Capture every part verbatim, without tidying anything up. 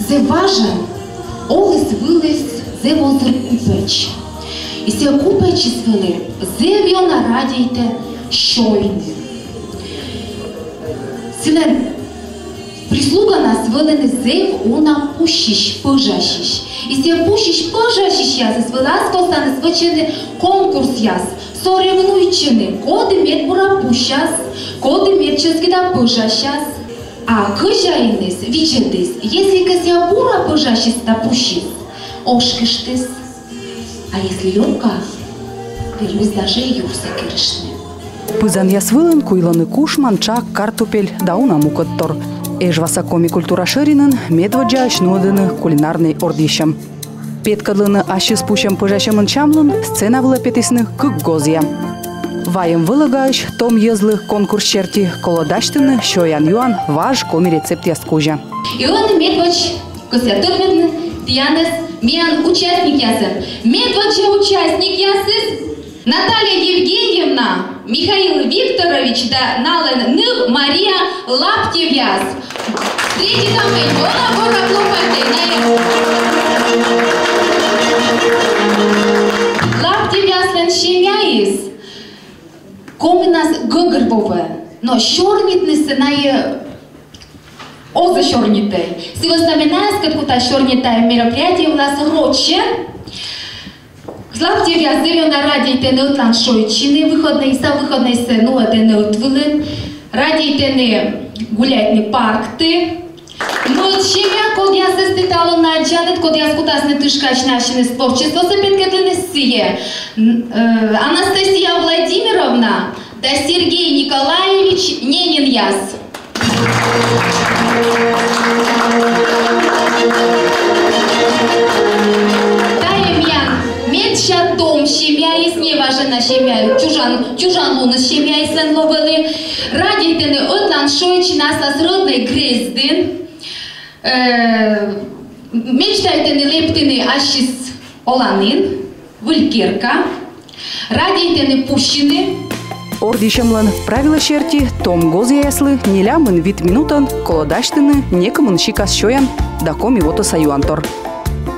Зэв важӧн оліс-выліс зэв озыр купеч. И сійӧ купечыс вӧлі зэв ёна радейтӧ сёйны. Сылӧн прислуганас вӧліны зэв уна пусьысь-пӧжасьысь. И сійӧ пусьысь-пӧжасьысьясыс вӧлі ас костаныс вӧчӧны конкурсъяс, соревнуйтчӧны, коді медбура пусяс, коді мед чӧскыда пӧжасяс. А кӧзяиныс видзӧдіс, если кӧ сійӧ бура пӧжасис да пусис, ошкыштіс. А если лёка, вермис даже юрсӧ керыштны. Пызанъяс вылын куйлӧны кушман, тшак, картупель да уна мукӧдтор. Эжваса коми культура шӧринын медводдзаысь нуӧдӧны кулинарнӧй ордйысьӧм. Петкӧдлыны ассьыс пусьӧм-пӧжасьӧмын сямлун сцена вылӧ петісны кык гозъя. Вайӧм вӧлӧгаысь том йӧзлы конкурс серти колӧ дасьтыны сёян-юан важ коми рецептъяс кузя. И ӧні медводз кӧсъя тӧдмӧдны тіянӧс миян участникъясӧн. Медводдза участникъясыс Наталья Евгеньевна, Михаил Викторович да налӧн ныв Мария Лаптевъяс. Встретитам ӧй, ӧна бура хлопайтӧй найӧс. Лаптевъяслӧн семьяыс комиӧнас гӧгӧрвоӧ, но сёрнитнысӧ найӧ оз сёрнитӧй. Сы вӧсна ме найӧскӧд кута сёрнитны тайӧ мероприятие вылас рочӧн. Лаптевъяс зэв ёна радейтӧны ӧтлаын шойччыны, выходнӧйсӧ, выходнӧйсӧ нуӧдӧны ӧтвылын. Радейтӧны гуляйтны паркті. Мӧд семья, кодъясӧс ті талун на аддзанныд, кодъяс кутасны тышкасьны ассьыныс творчествосӧ петкӧдлыны, сійӧ, н-, э, Анастасия Владимировна да Сергей Николаевич Ненинъяс. Тайӧ миян медся том семьяыс, неважӧн на семья, чужан, чужан луныс семьяыслӧн лоӧ вӧлі. Радейтӧны ӧтлаын шойччыны аслас роднӧй грездын. Э, мечтайтӧны лэптыны ассьыс оланін, выль керка. Радейтӧны пусьыны. Ордйысьӧмлӧн правила серти том гозъяяслы нелямын вит минутӧн колӧ дасьтыны некымын сикас сёян да коми вотӧса юантор.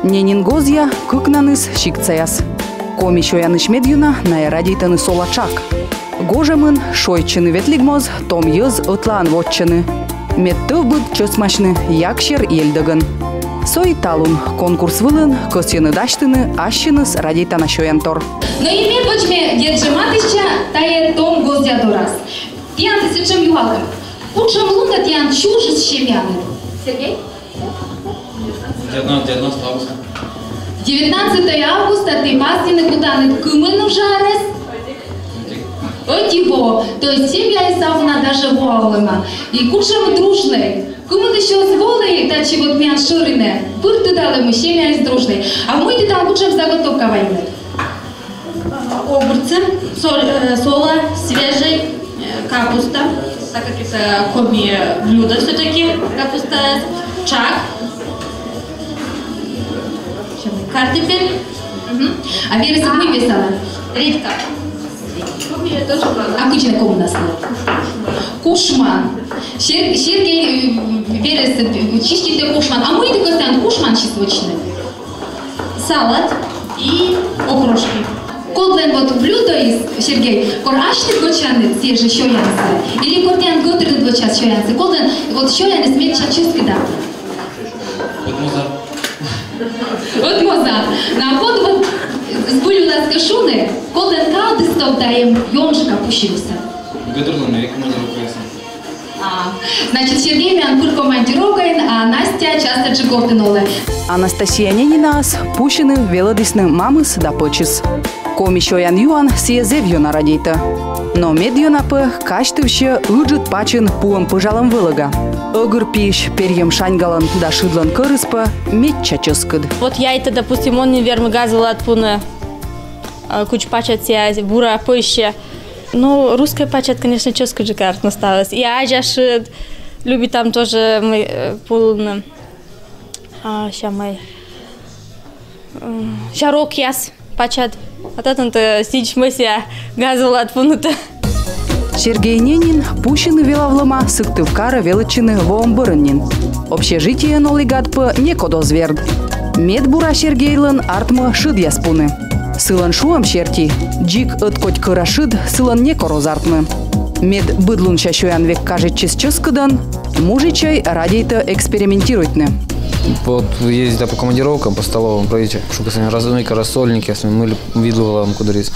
Ненин гозъя кыкнаныс сиктсаяс. Коми сёянысь медъёна найӧ радейтӧны сола тшак. Гожӧмын шойччыны ветлігмӧ оз, том йӧз ӧтлаын вотчӧны. Мед тӧвбыд чӧсмасьны яксер-ельдӧгӧн. Со и талун конкурс вылын кӧсйӧны дасьтыны ассьыныс радейтана сёянтор. Но и ме водзме дерт жӧ матыстча тайӧ том гозъя дорас. Тіянӧс сэтшӧм юалӧм. Кутшӧм лунӧ тіян чужис семьяныд? Сергей? Девятнадцатое августа. Девятнадцатое августа ті пасйыны кутанныд кымын уже арӧс? Ӧти во. То есть семьяыс абу на даже воа олӧма. И кутшӧм дружнӧй. Кымынысь оз волы татчӧ вот миян шӧринӧ. Пыр тыдалӧ, мый семьяыс дружнӧй. А мый ті там, кутшӧм заготовка вайинныд? Огурцы, соль, э, сола, свежий, э, капуста, так как это коми блюдо всё-таки, капуста, тшак, картопель. Мгм. А верӧсыд мый весалӧ? Редька. А кыдзи на комиӧн слово? Кушман. Сер-, Сергей, э, верӧсыд, э, чиститӧ кушман. А мый ті кӧсъянныд кушмансьыс вӧчны? Салат и окрошки. Кодлӧн вот блюдоыс, Сергей, кор асьныд вӧчанныд сійӧ жӧ сёянсӧ, или кор тіян гӧтырныд вӧчас сёянсӧ, кодлӧн вот сёяныс медся чӧскыда? Ӧтмоза. Ӧтмоза. Но код вот збыль вылас кӧ шуны, кодлӧн кадыс тӧвда эм ёнджыка пусьывса? Гӧтырлӧн, командировкаясын. А, значит, Сергей миян пыр командировкаын, а Настя частӧджык гортын олӧ. Анастасия Ненинаӧс пусьыны велӧдісны мамыс да пӧчыс. Коми сёян-юан сійӧ зэв ёна радейтӧ. Но медъёна пӧ казьтывсьӧ ыджыд пачын пуӧм-пӧжалӧм вӧлӧга. Ӧгыр пиысь перйӧм шаньгалӧн да шыдлӧн кӧрыс пӧ медся чӧскыд. Вот яйцӧ, допустим, он нин вермы газ вылад пуны. А, кыдз пачад сійӧ бура пӧзьсьӧ. Ну, русскӧй пачад, конечно, чӧскыдджык артмӧ ставыс. И азьӧ шыд, любитам тоже мый, э, пуны. А, сэсся мый, м, сэсся рокъяс пачад. А татӧн-то сідз мӧсъя газ вылад пунытӧ. Сергей Ненин пусьыны велавлӧма Сыктывкарӧ велӧдчыны воӧм бӧрын нин. Общежитиеын олігад пӧ некод оз верд. Медбура Сергейлӧн артмӧ шыдъяс пуны. Сылӧн шуӧм серти, дзик ӧткодь кӧра шыд сылӧн некор оз артмы. Мед быдлунся сёян век кажитчис чӧскыдӧн, мужичӧй радейтӧ экспериментируйтны. Вот ездить по командировкам, по столовым, проводить, чтобы с ними раз-, ну, и рассольники, если мы видлываем кудырис.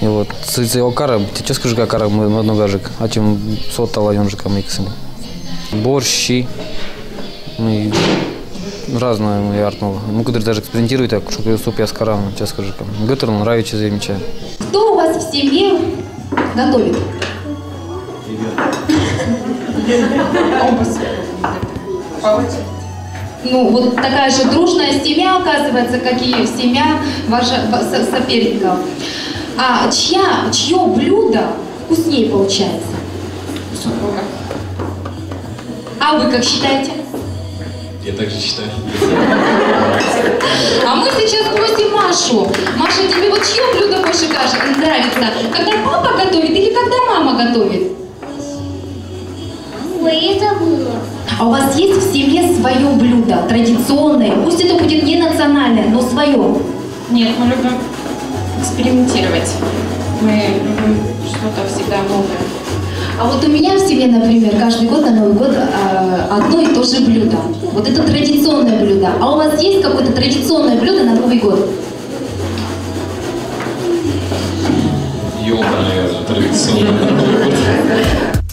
И вот, с, с его каром, те чӧскыдджыка каром мы одногаджык, а чем сотала ёнджыка мы иксим. Борщи, ну и разное мы артмӧ. Ну, кудыр даже экспериментирует, так, чтобы супъяс карам, чӧскыдджыка. Гӧтырын нравится, замечательно. Кто у вас в семье готовит? Ну, вот такая же дружная семья, оказывается, как и семья ваша-, ва-, со-, соперников. А чья, чьё блюдо вкуснее получается? Супруга. А вы как считаете? Я так же считаю. А мы сейчас спросим Машу. Маша, тебе вот чьё блюдо больше каж-, нравится? Когда папа готовит или когда мама готовит? Ой, это было. А у вас есть в семье своё блюдо, традиционное? Пусть это будет не национальное, но своё. Нет, мы любим экспериментировать. Мы любим что-то всегда новое. А вот у меня в семье, например, каждый год на Новый год, э, одно и то же блюдо. Вот это традиционное блюдо. А у вас есть какое-то традиционное блюдо на Новый год? Ёлка, наверное, традиционная.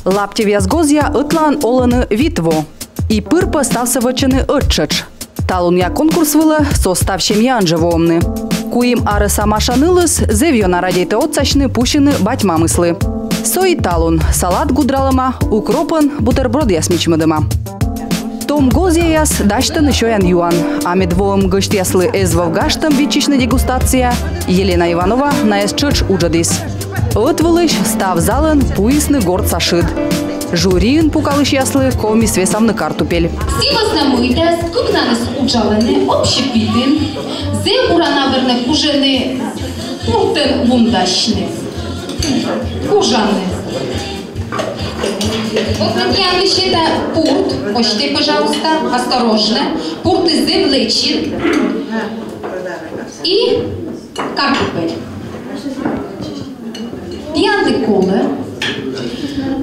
Лаптевъяс гозъя ӧтлаын олӧны вит во. И пыр пӧ ставсӧ вӧчӧны ӧттшӧтш. Талунъя конкурс вылӧ со став семьяӧн жӧ воӧмны. Куим арӧса Маша нылыс зэв ёна радейтӧ отсасьны пусьыны бать-мамыслы. Со и талун салат гудралӧма, укропӧн бутербродъяс мичмӧдӧма. Том гозъяяс дасьтӧны сёян-юан, а мед воӧм гӧсьтъяслы эз вӧв гажтӧм виччысьны дегустация, Елена Иванова найӧс тшӧтш уджӧдіс. Ӧтвылысь став залӧн пуисны гортса шыд. Жюриын пукалысьяслы ковмис весавны картупель. Сы вӧсна мый тайӧс кыкнанныс уджалӧны общепитын, зэв бура, наверно, кужӧны пуртӧн вундасьны. Кужанныд. Вот мед тіянлы сета пурт, косьтӧй, пожалуйста, осторожно. Пуртыс зэв лэчин. И картупель. Тіянлы колӧ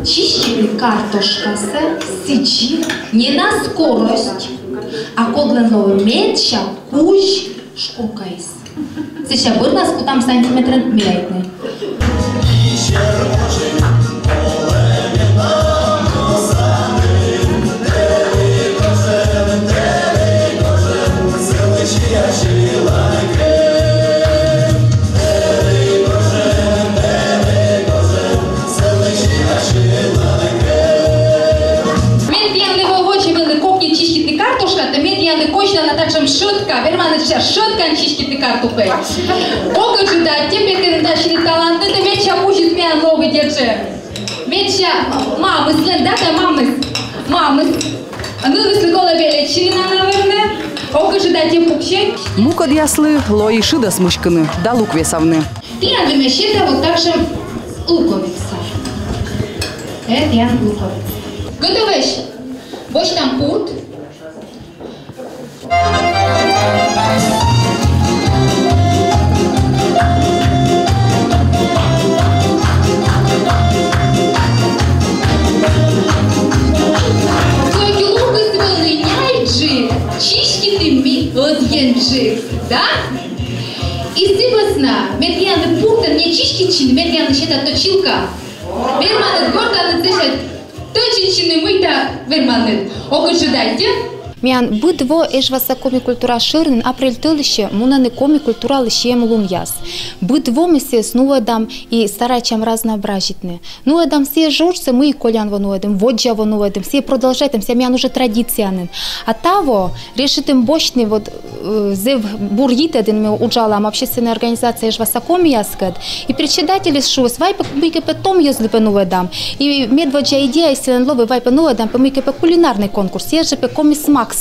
чиститны картошкасӧ сідзи, не на скорость, а кодлӧн лоӧ медся кузь шкуркаыс. Сэсся бӧрнас кутам сантиметрӧн мерайтны. Мен тіянлы во-, водзӧ вӧлі кокни чиститны картошкатӧ, мен тіянлы косьта на татшӧм щётка, верманныд сэсся щёткаӧн чиститны картупель. Ог ыджыд аттьӧ, петӧны да сійӧ талантнытӧ, медся кузьыс миян лоӧ, дерт жӧ. Медся мамыслӧн, да, да, мамыс. Мамыс. Нылыслы колӧ велӧдчыны на, наверно. Ог ыджыд аттьӧ, пуксьӧй. Мукӧдъяслы лои шыдӧс мыськыны да лук весавны. Тіянлы ме сета вот татшӧм луковица. Э, тіян луковица. Готовӧсь. Босьтам пурт. Кӧть лукыс вӧлі няйджык, чиститім ми ӧдйӧнджык, да? И сы вӧсна ме тіянлы пуртӧн не чиститчи, ме тіянлы сета точилка. Верманныд гортанныд сэсся точитчыны, мыйта верманныд. Ог ыджыд аттьӧ. Миян быд во Эжваса коми культура шӧрын апрель тӧлысьӧ мунӧны коми культуралы сиӧм лунъяс. Быд во ми сійӧс нуӧдам и старайтчам разнообразитны. Нуӧдам сійӧ жӧ уджсӧ, мый колян во нуӧдім, воддза во нуӧдім, сійӧ продолжайтӧм, сійӧ миян уже традиция нин. А таво решитім босьтны, вот, э, зэв бур йитӧдын ми уджалам общественнӧй организация «Эжваса комияскӧд». И председательыс шуис, вай пӧ мыйкӧ пӧ том йӧзлы пӧ нуӧдам. И медводдза идеяыс сылӧн лои, вай пӧ нуӧдам пӧ мыйкӧ пӧ кулинарный конкурс, сійӧ жӧ пӧ «Коми смаксӧ».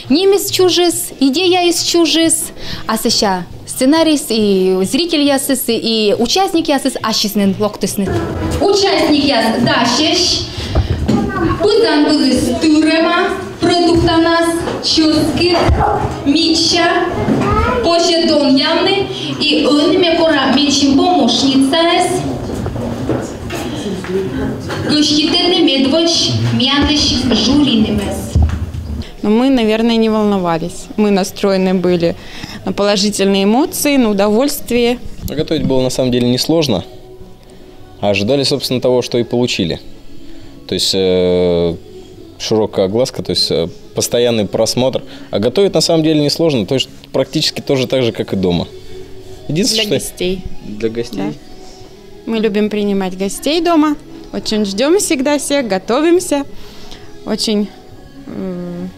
Нимыс чужис, идеяыс чужис, а сэсся Сценарийыс и зрительясыс, и участникъясыс ассьыныс локтісны. Участникъяс дасьӧсь, пызан вылыс тырӧма продуктанас, чӧскыд, мича, позьӧ донъявны, и ӧні ме кора медся помощницаӧс гӧститны медводз миянлысь жюринымӧс. Но мы, наверное, не волновались. Мы настроены были на положительные эмоции, на удовольствие. Готовить было на самом деле несложно. А ожидали, собственно, того, что и получили. То есть э, широкая огласка, то есть э, постоянный просмотр. А готовить на самом деле несложно. То есть практически тоже так же, как и дома. Единственное, Для что гостей. Для гостей. Да. Мы любим принимать гостей дома. Очень ждем всегда всех, готовимся. Очень м,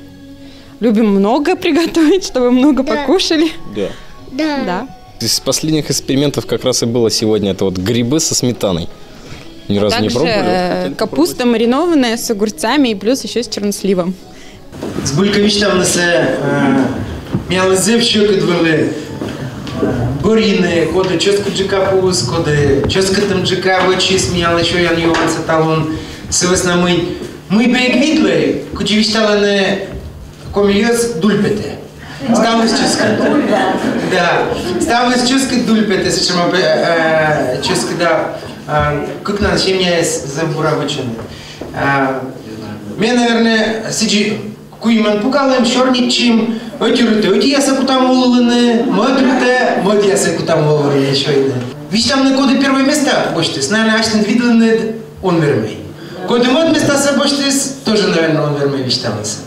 любим много приготовить, чтобы много покушали. Да. Да. Из последних экспериментов как раз и было сегодня это вот грибы со сметаной. Ни разу не Также пробовали? э, капуста маринованная с огурцами и плюс еще с черносливом. Збыль кӧ висьтавнысӧ, э, миянлы зэв сьӧкыд вӧлі, э, бӧрйыны, коді чӧскыдджыка пуис, коді чӧскыдтӧмджыка вӧчис миянлы сёян-юансӧ талун. Сы вӧсна мый, мый бы эг видлӧй, кыдзи висьталӧны, коми йӧз дуль петӧ. Ставыс чӧскыд. Да. Ставыс чӧскыд, дуль петӧ, сэтшӧма, э, чӧскыда, э, кыкнан семьяыс зэв бура вӧчӧны. Э, ме, наверное, сідзи куимӧн пукалім, сёрнитчим, ӧти рытӧ ӧтиясӧ кутам волывлыны, мӧд рытӧ мӧдъясӧ кутам волывлыны сёйны. Висьтавны, коді первой места босьтіс, наверное, асьныд видлыны он вермӧй. Коді мӧд местасӧ босьтіс, тоже, наверное, он вермӧй висьтавнысӧ.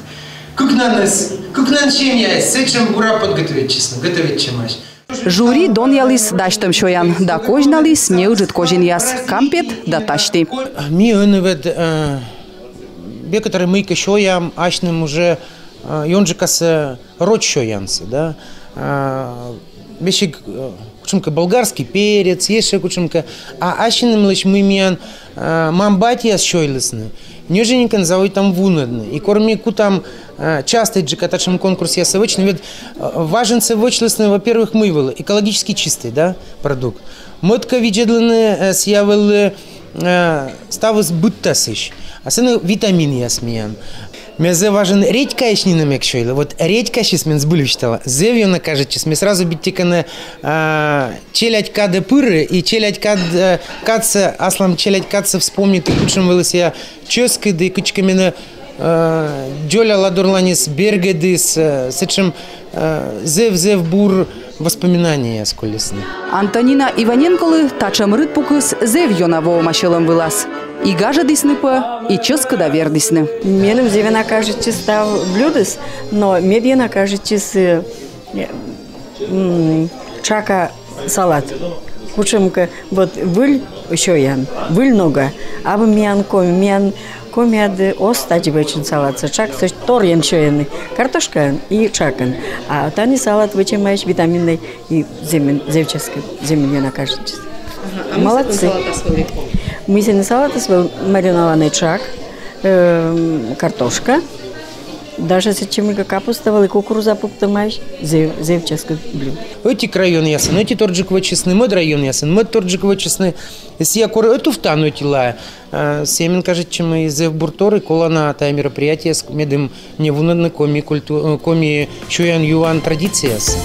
Кыкнаныс, кыкнан семьяыс сэтшӧм бура подготовитчисны, готовитчӧмаӧсь. Жюри донъяліс дасьтӧм сёян да козьналіс неыджыд козинъяс: кампет да тасьті. Ми ӧні ведь, э, бекӧтӧрӧ мыйкӧ сёям, асьным уже э, ёнджыкасӧ роч сёянсӧ, да. Э, весиг, э, кутшӧмкӧ болгарский перец, ещӧ кутшӧмкӧ. А асьнымлысь мый миян, э, мам-батьяс сёйлісны, ньӧжйӧникӧн заводитам вунӧдны. И кор ми кутам, э, частӧджыка татшӧм конкурсъясӧ вӧчны, ведь, э, важӧнсӧ вӧчлісны, во-первых, мый вӧлі экологически чистый, да, продукт. Мӧд-кӧ, видзӧдлыны, э, сійӧ вӧлі, э, ставыс быдтасысь. А сэні витаминъяс миян. Ме зэв важӧн редькаысь нинӧм эг сёйлы. Вот редькасьыс, мен збыль висьтала, зэв ёна кажитчис. Ме сразу быттьӧкӧ, а, челядь кадӧ пыри, и челядь кад, э, кадсӧ, аслам челядь кадсӧ вспомниті, кутшӧм вӧлі сійӧ чӧскыд, и кыдзкӧ менӧ, э, дзоля ладорланьыс бергӧдіс, э, сэтшӧм, э, зэв-зэв бур воспоминаниеяс колисны. Антонина Иваненколы татшӧм рытпукыс зэв ёна воӧма сьӧлӧм вылас. И гажӧдісны пӧ, и чӧскыда вердісны. Меным зэв ёна кажитчис став блюдыс, но мед ёна кажитчис, э, м, тшака салат. Кутшӧмкӧ, вот, выль сёян, выль нога. Абу миян коми, миян комияд оз тадзи вӧчны салатсӧ. Тшак сӧ торйӧн сёйӧны, картошкаӧн и тшакӧн. А тані салат вӧчӧмаӧсь витаминнӧй и зэв мен, зэв чӧскыд, зэв мен ёна кажитчис. Молодцы. Мый сэні салатас вӧлі? Мый сэні салатас вӧлі? Маринованнӧй тшак, эм, картошка. Даже сэтшӧм капуста вӧлі, кукуруза пуктӧмаӧсь, зэв, зэв чӧскыд блюдо. Ӧти районъясын ӧтиторджык вӧчисны, мӧд районъясын мӧдторджык вӧчисны. Сійӧ кор ӧтувтан ӧтилаӧ, э, сійӧ мен кажитчӧ, мый зэв бур тор, и колана тайӧ мероприятиеяс, медым не вунӧдны коми культу-, э, коми сёян-юан традицияс.